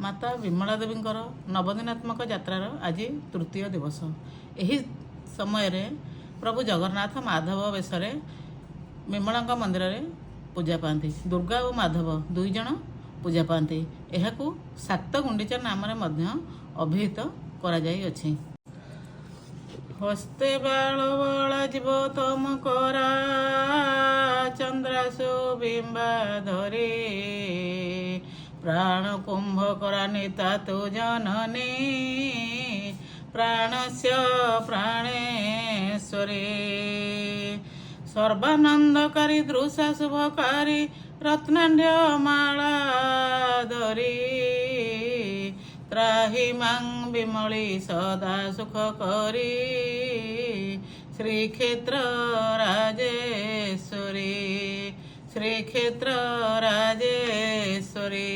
ମାତା ବିମଳା ଦେବୀଙ୍କର ନବଦିନାତ୍ମକ ଯାତ୍ରାର ଆଜି ତୃତୀୟ ଦିବସ। ଏହି ସମୟରେ ପ୍ରଭୁ ଜଗନ୍ନାଥ ମାଧବ ବେଶରେ ବିମଳାଙ୍କ ମନ୍ଦିରରେ ପୂଜା ପାଆନ୍ତି। ଦୁର୍ଗା ଓ ମାଧବ ଦୁଇ ଜଣ ପୂଜା ପାଆନ୍ତି। ଏହାକୁ ଶାକ୍ତ ଗୁଣ୍ଡିଚା ନାମରେ ମଧ୍ୟ ଅଭିହିତ କରାଯାଇଅଛି। ହସ୍ତେ ବାଳ ବଳା ଯିବ ତମ କରା, ଚନ୍ଦ୍ରାଶୁ ବିମ୍ବା ଧରି, ପ୍ରାଣ କୁମ୍ଭ କରାନିତା ତୁ ଜନନୀ, ପ୍ରାଣସ୍ୟ ପ୍ରାଣେଶ୍ୱରୀ। ସର୍ବାନନ୍ଦକାରୀ ଦୃଶା ଶୁଭକାରୀ, ରତ୍ନାଢ୍ୟ ମାଳା ଧରି, ତ୍ରାହି ମାଂ ବିମଳି ସଦା ସୁଖ କରି, ଶ୍ରୀକ୍ଷେତ୍ର ରାଜେଶ୍ୱରୀ, ଶ୍ରୀକ୍ଷେତ୍ର ରାଜେଶ୍ୱରୀ।